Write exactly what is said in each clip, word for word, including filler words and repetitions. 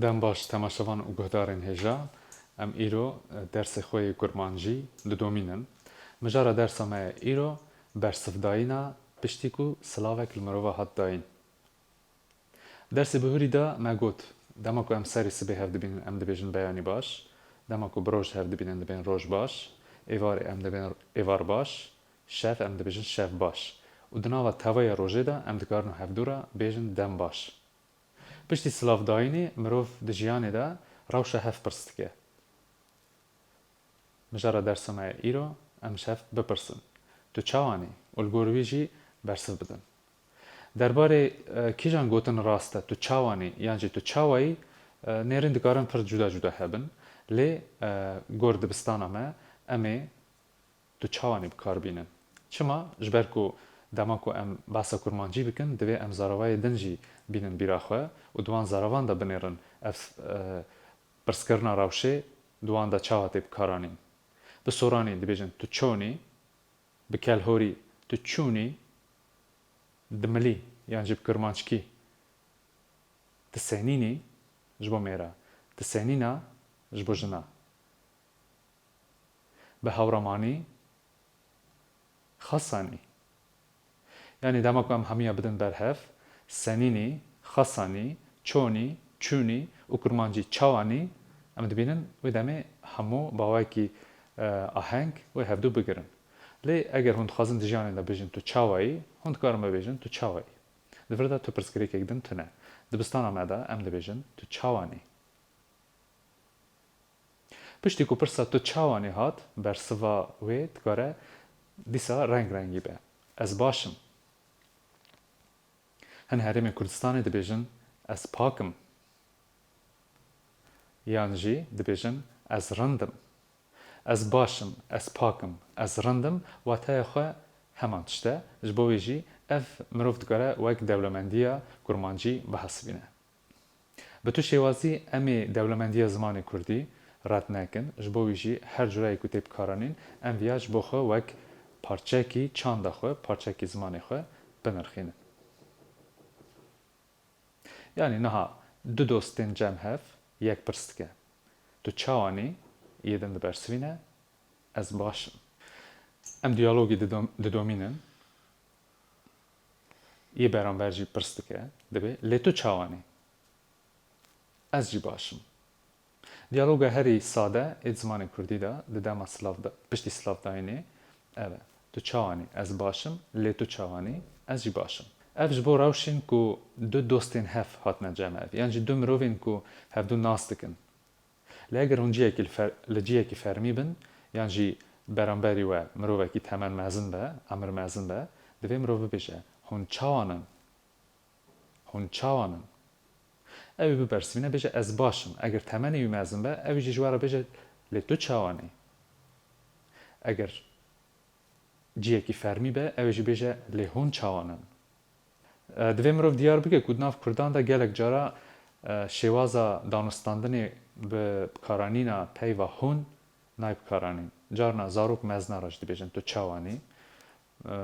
Dem baş temaşevan û guhdarên hêja, em îro, e, dersê xwe yê kurmancî didomînin. Mijara dersa me ya îro bersivdayîna piştî ku silavek li mirova hat dayîn. Dersê bihurî de me got, dema ku em serî sibê hev dibînin, em dibêjin beyanî baş, dema ku bi roj hev dibînin, dibên roj baş, êvarê em dibên êvar baş, şev em dibêjin şev baş. Û di nava teveya rojê de em dikarin hevdû re bêjin dem baş. Piştî silavdayînê mirov di jiyanê de rewşa hev pirs dike. Mijara dersa me ya îro, em ji hev bipirsin, tu çawan î? Û li gor wî jî bersiv bidin. Derbarê, e, kîjan gotin rast e, tu çawan î yan jî tu çawa yî, e, nêrîn dikarin pir cuda cuda hebin. Lê, e, gor dibistana me, em ê tu çawan î bi kar bînin. Çima? Ji ber ku dema ku em behsa kurmancî bikin, divê em zaravayê din jî bînin bîra xwe û di wan zaravan de binêrin ev, e, pirskirina rewşê di wan de çawa tê bikaranîn. Bi soranî dibêjin tu çon î, bi kelhorî tu çûn î, dimilî yan jî bi kirmanckî tu senîn î ji bo mêra, tu senîn a ji bo jina. Bi hewramanî xasan î. Yanî dema ku em hemiya bidin ber hev, senîn î, xasan î, çon î, çûn î û kurmancî çawan î, em dibînin wê demê hemû bi awayekî, e, aheng wê hevdû bigirin. Lê eger hûn dixwazin di jiyanê de bêjin tu çawa yî, hûn dikarin bibêjin tu çawa yî. Di vir de tu pirsgirêkek din tune. Dibistana me de em dibêjin tu çawan î. Piştî ku pirsa tu çawan î hat, bersiva wê dikare dîsa reng rengî be. Ez baş im. Hin herêmên Kurdistanê dibêjin ez pak im. Yan jî dibêjin ez rind im. Ez baş im, ez pak im, ez rind im, wateya xwe heman tişt e. Ji bo wê jî ev mirov dikare wek dewlemendiya kurmancî bihesibîne. Bi tu şêwazî em ê dewlemendiya zimanê kurdî red nekin, ji bo wî jî her cureyê ku tê bikaranîn, em viya ji bo xwe wek parçekî çanda xwe, parçekî zimanê xwe binirxînin. Yanî niha du dost tên cem hev, yek pirs dike, tu çawan î? Yê din dibersivîne, ez baş im. Em diyalogî didom-, didomînin. Yê beramber jî pirs dike, dibê, lê tu çawan î? Ez jî baş im. Diyaloga herî sade ê di zimanê kurdî de di dema silav da-, piştî silavdayînê ev e. Tu çawan î? Ez baş im, lê tu çawan î? Ez jî baş im. Ev ji bo rewşên ku du dostên hev hatine cem hev, yan jî du mirovên ku hevdu nas dikin. Lê eger hûn ciyekî li fer-, li ciyekî fermî bin, yan jî beramberî we mirovekî temen mezin be, emir mezin be, divê mirov bibêje, hûn çawan in? Hûn çawan in? Ew ê bibersivîne, bêje, ez baş im. Eger temenê wî mezin be, ew jî ji we re bêje, lê tu çawan î? Eger ciyekî fermî be, ew ê jî bêje, lê hûn çawan in? E, divê mirov diyar bike ku di nav kurdan de gelek cara, e, şêwaza danûstandinê bi bikaranîna peyva hûn nayê bikaranîn. Carna zarok mezina re jî dibêjin tu çawan î? E,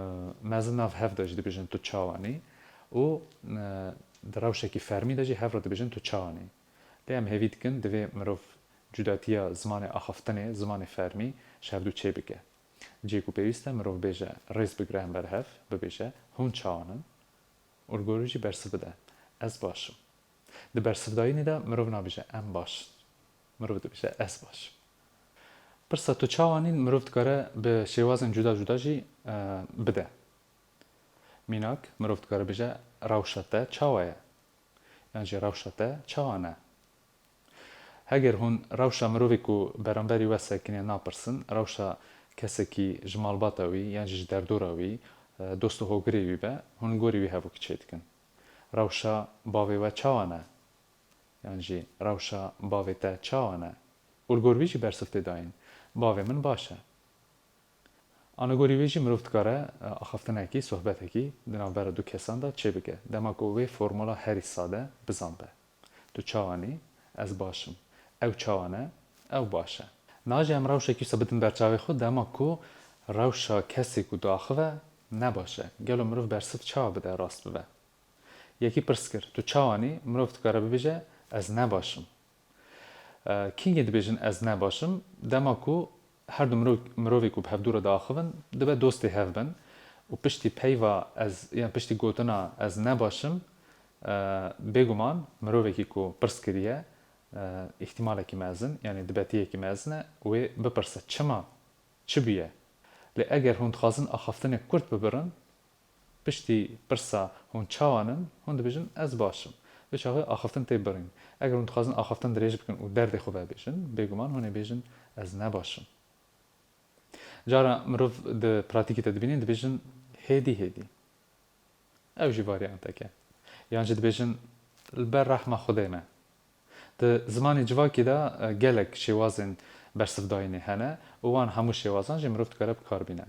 mezin nav hev de jî dibêjin tu çawan î? Û, e, di rewşekî fermî de jî hev re dibêjin tu çawan î? Lê em hêvî dikin, divê mirov cudatiya zimanê axaftinê, zimanê fermî ji hevdû çêbike. Cihê ku pêwîst e mirov bêje, rêz bigire hember hev, bibêje, hûn çawan in? Û li gor wî jî bersiv bide, ez baş im. Di bersivdayînê de mirov nabêje, em baş in. Mirov dibêje, ez baş im. Pirsa tu çawan î mirov dikare bi şêwazên cuda cuda jî, e, bide. Mînak, mirov dikare bêje, rewşa te çawa ye? Yan jî rewşa te çawa ne? Heger hûn rewşa mirovê ku beramberî we sekiniye napirsin, rewşa kesekî ji malbata wî yan jî ji derdora wî, e, dost û hogirê wî be, hûn li gorî wî hevokî çêdikin. Rewşa bavê we çawa ne? Yan jî rewşa bavê te çawa ne? Û li gor wî jî bersiv tê dayîn. Bavê min baş e. Ana gorî wê jî mirov dikare, e, axaftinekî, sohbetekî di navbera du kesan de çêbike. Dema ku wê formula herî sade bizan be. Tu çawan î? Ez baş im. Ew çawan e? Ew baş e. Niha jî em rewşekî wisa bidin ber çavê xwe, dema ku rewşa kesê ku diaxive ne baş e. Gelo mirov bersiv çawa bide rast bibe? Yekî pirs kir, tu çawan î? Mirov dikare bibêje, Ez ne baş im. E, kîngê dibêjin ez ne baş im, dema ku her du mirov-, mirovê ku bi hevdû re diaxivin, dibe dostê hev bin û piştî peyva ez, yan piştî gotina ez ne baş im, e, bêguman mirovekî ku pirs kiriye, e, îhtimalekî mezin, yanî dibetiyekî mezin e, wê bipirse çima, çi bûye? Lê eger hûn dixwazin axaftinê kurt bibirin, piştî pirsa hûn çawan in, hûn dibêjin ez baş im. Vê çaxê axaftin tê birîn. Eger hûn dixwazin axaftin dirêj bikin û derdê xwe vebêjin, bêguman hûn ê bêjin ez ne baş im. Cara mirov di pratîkê de dibînin, dibêjin hêdî hêdî. Ew jî varyantek e. Yan jî dibêjin li ber rehma Xwedê me. Di zimanê civakî de, e, gelek şêwazên bersivdayînê hene û wan hemû şêwazan jî mirov dikare bi kar bîne.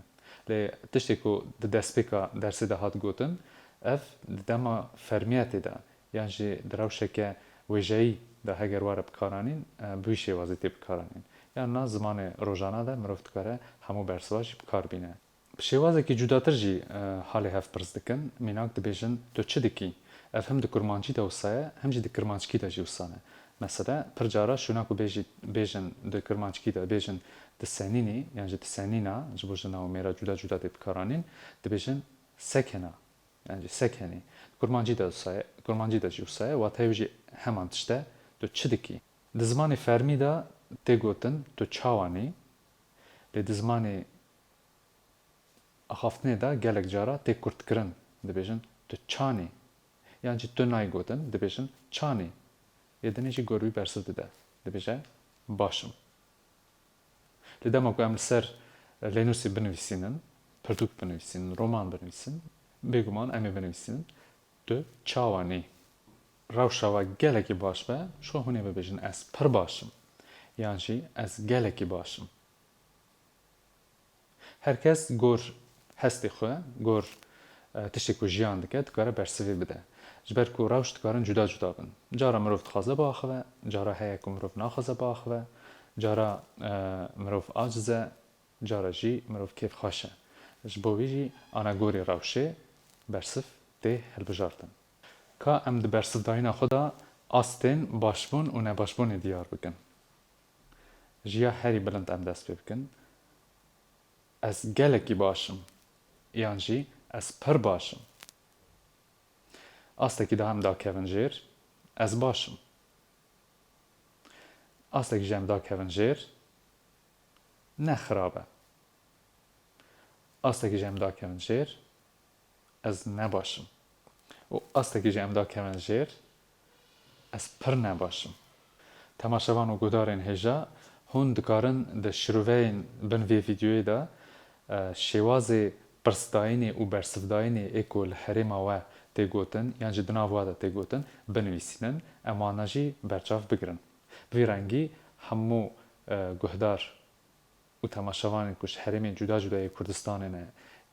Lê tiştê ku di destpêka dersê de hat gotin, ev di dema fermiyetê de yan jî di rewşeke wêjeyî de heger were bikaranîn, e, bi wî şêwazî tê bikaranîn. Yan na zimanê rojana de mirov dikare hemû bersiva jî bi kar bîne. Bi şêwazekî cudatir jî, e, halê hev pirs dikin. Mînak dibêjin, tu çi dikî? Ev hem di kurmancî de wisa ye, hem jî di kirmanckî de jî wisa ne. Mesele, pir cara şûna ku bêjî-, bêjin di kirmanckî de, bêjin tu senînî, yan jî tu senîna, ji bo jina û mêra cuda cuda tê bikaranîn, dibêjin sekena, yan jî sekenî. Di kurmancî de wisa ye, kurmancî de jî wisa ye, wateya wî jî heman tişt e, tu çi dikî? Di zimanê fermî de tê gotin, tu çawan î? Lê di zimanê axaftinê de gelek cara tê kurtkirin. Dibêjin, tu çan î? Yan jî tu nayê gotin, dibêjin, çan î? Yê dinê jî gor wî bersiv dide. Dibêje, baş im. Lê dema ku em li ser lênûsê binivîsînin, pirtûk binivîsînin, roman binivîsînin, bêguman em ê binivîsînin, tu çawan î? Rewşa we gelekî baş be, ji xwe hûn ê bibêjin, ez pir baş im. Yan jî ez gelekî baş im. Her kes gor hestê xwe, gor, e, tiştê ku jiyan dike, dikare bersivê bide. Ji ber ku rewş dikarin cuda cuda bin. Cara mirov dixwaze biaxive, cara heye ku mirov naxwaze biaxive, cara, e, mirov aciz e, cara jî mirov kêfxweş e. Ji bo wî jî ana gorî rewşê bersiv tê hilbijartin. Ka em di bersivdayîna xwe de astên başbûn û nebaşbûnê diyar bikin. Ji ya herî bilind em dest pê bikin. Ez gelekî baş im. Yan jî ez pir baş im. Astekî daha em dakevin jêr. Ez baş im. Astekî jî em dakevin jêr. Ne xirab e. Astekî jî em dakevin jêr. Ez ne baş im. Û astekî jî em dakevin jêr, ez pir ne baş im. Temaşevan û guhdarên hêja, hûn dikarin di şirûveyên bin vê vîdeoyê de, e, şêwazê pirsdayînê û bersivdayînê ê ku li herêma we tê gotin, yan jî di nav we de tê gotin, binivîsînin, em wana jî berçav bigirin. Bi vî rengî hemû, e, guhdar û temaşevanên ku ji herêmên cuda cuda yê Kurdistanê ne,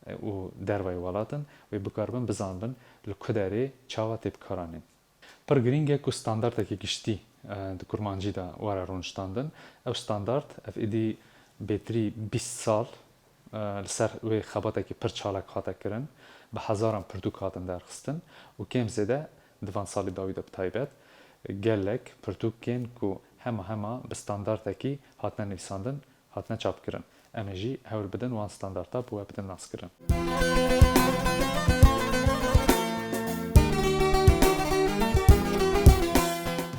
e, û dervayê welat in, wê bikaribin bizanibin li ku derê çawa tê bikaranîn. Pir girîng e ku standartekî giştî, e, di kurmancî de were rûniştandin. Ev standart, ev êdî bêtirî bîst sal, e, li ser wê xebatekî pir çalak hate kirin. Bi hezaran pirtûk hatin derxistin û kêm zêde di van salî dawî de bi taybet gelek pirtûkên ku hema hema bi standartekî hatine nivîsandin, hatine çapkirin. Em ê jî hewl bidin wan standarta bi we bidin naskirin.